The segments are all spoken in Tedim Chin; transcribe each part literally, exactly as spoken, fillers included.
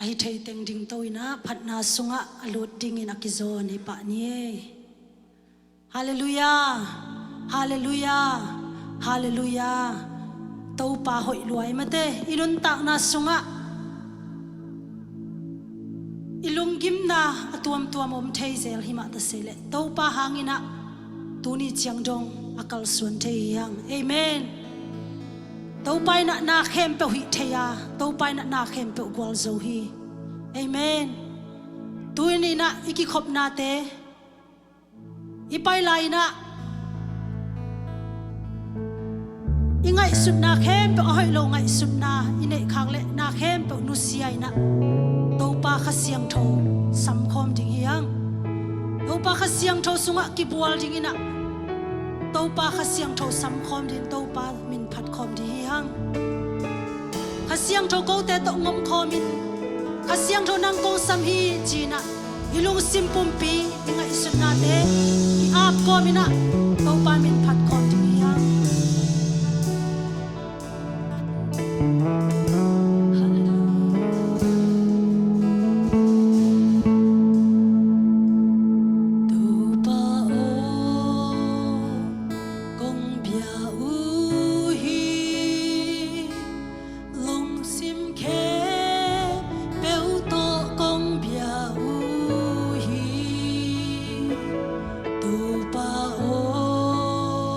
A hi thei teng dingto in ah phatna sungah a lut dingin a kizawn hi pah ni ei. Halleluiah. Halleluiah. Halleluiah. Topa hoih lua ei mate. I nuntakna sungah i lunggimna a tuamtuam om thei zel hi mah ta seileh, Topa hangin ah tuni ciang dong a kalsuan thei hi hang. Amen. Topa in ah na khempeuh hih thei a, Topa in ah na khempeuh gualzo hi. Amen. Tuni in ah i kikhopnate i pai lai in ah i ngaihsutna khempeuh, a hoih lo ngaihsutna i neih khak leh na khempeuh nusia in ah Topa Kha Siangtho samkhawm ding hi hang. Topa Kha Siangtho sungah kibual ding in ah Topa Kha Siangtho samkhawm ding, Topa min phatkhawm ding hi hang. Kha Siangtho kote tawh ngomkhawm in, Kha Siangtho nang kong sam hi ci in ah i lungsim pumpi, i ngaihsutnate i apkawm in ah Topa min phatkhawm ding hi hang. Topa aw, kong bia uh hi, lungsim khempeuh tawh kong bia uh hi. Topa aw,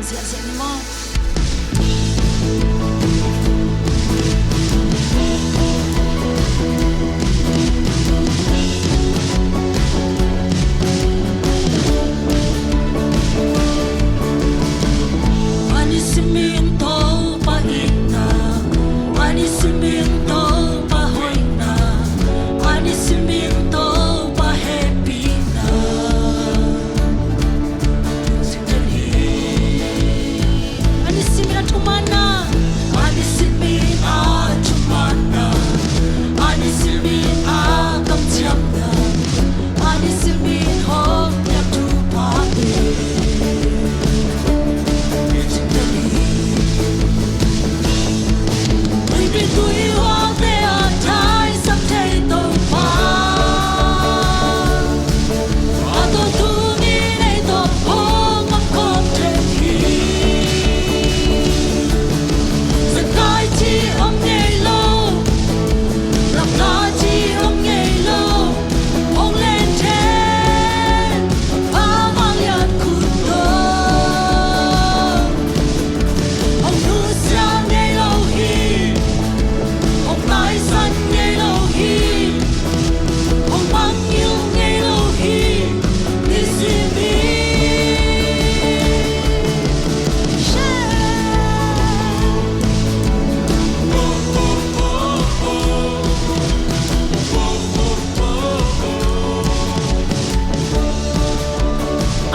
Ziahziah ni maw? Ani simin Topa itna, ani simin Topa hoihna, ani simin Topa hehpihna. Ani simin a thumanna, ani simin a thumanna, ani simin a kamciamna, ani simin hong piak thupha te. Tuipi tuihualte a thaisak thei Topa, a tawntung in ei tawh hong om khawm thei hi. Zakai ci om ngei lo, lapla ci om ngei lo, hong len thei. Pa Vang Lian khut tawh hong nusia ngei lo hi, hong taisan ngei lo hi, hong mangngilh ngei lo hi, nisim hi.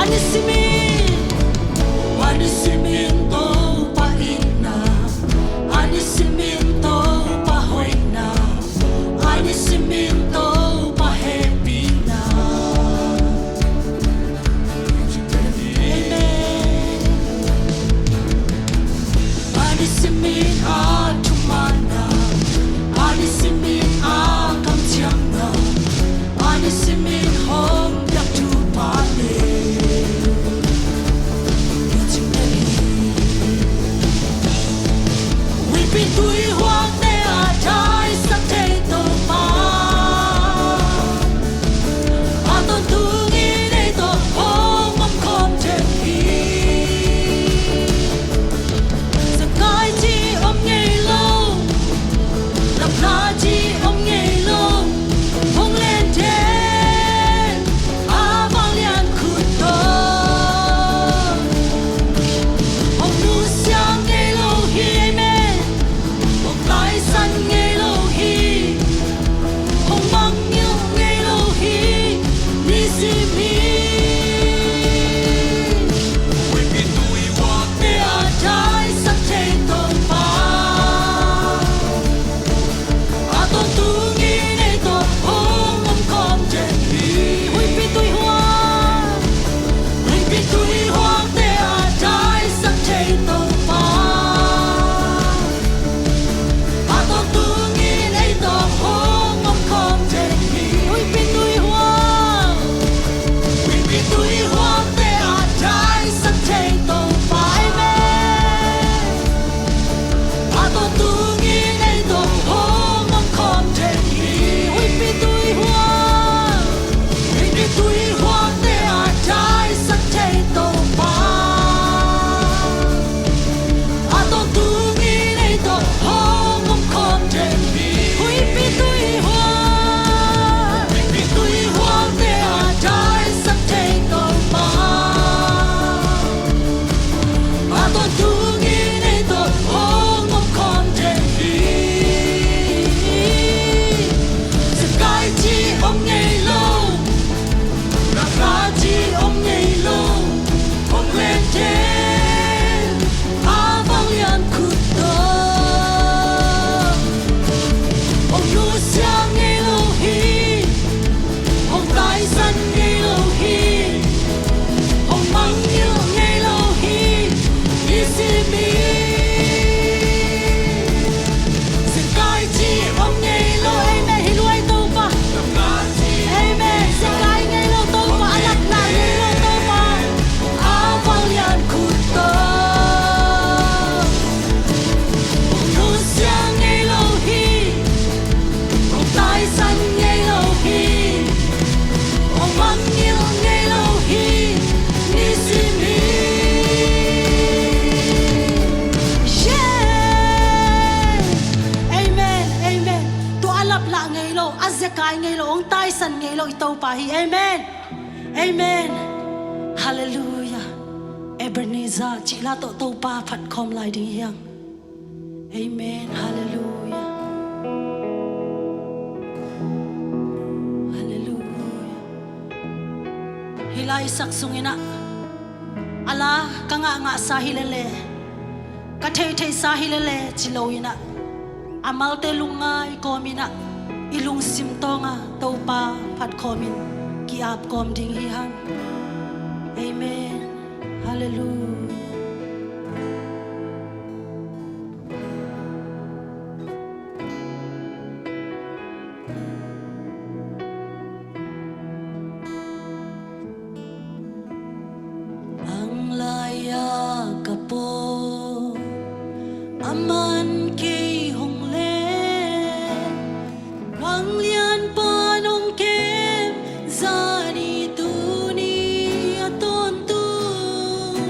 Ani simin, ani simin Topa itna, ani simin Topa hoihna, ani simin Topa hehpihna. Amen. Ani simin a thumanna, ani simin a kamciamna, ani simin hong piak thupha te. Huipi tuihualte a thaisak thei Topa, a tawntung in ei tawh hong om khawm thei hi. Zakai ci om ngei lo, lapla ci om ngei lo, hong len thei. Topa hi. Amen. Amen. Halleluia. Ebenezer cih la tawh Topa phat khawm lai ding hi hang. Amen. Halleluia. Halleluia. Hih laisak sungin ah, a la ka ngahngahsa hi lele, ka theihtheihsa hi lele ci loin ah, a malte lungngai kawmin ah, i lungsim tawngah Topa phat khawmin ki-ap kawm ding hi hang. Amen. Halleluia. Ang lai-ah ka pawt, a man kei hong leh, Vanglian pan hong kem, zani tuni a tawntung.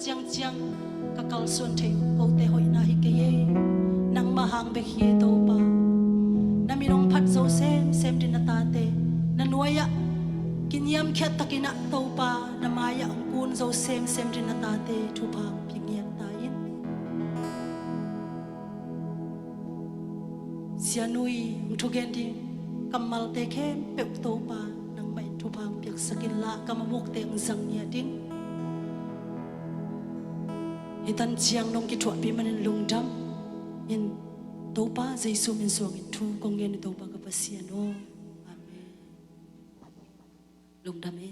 ciangciang ka kalsuan thei uh kote hoihna hi kei e. Nangmah hang bek hi e Topa. Na min hong phat zo semsem ding na tate, na nuai-ah kiniamkhiat takin ah Topa, na mai-ah hong kun zo semsem ding na tate thupha hong pia ngiat ta in. Sianui hong thugen ding kammalte khempeuh Topa, nangmah in thupha hong piaksak inla, kam a mukte hong zang ngiat in. Hih tan ciang nong kithuahpih manin lungdam in, Topa Jesu min suangin thu kong ngen uh Topa ka Pasian aw. Amen. Lungdam e.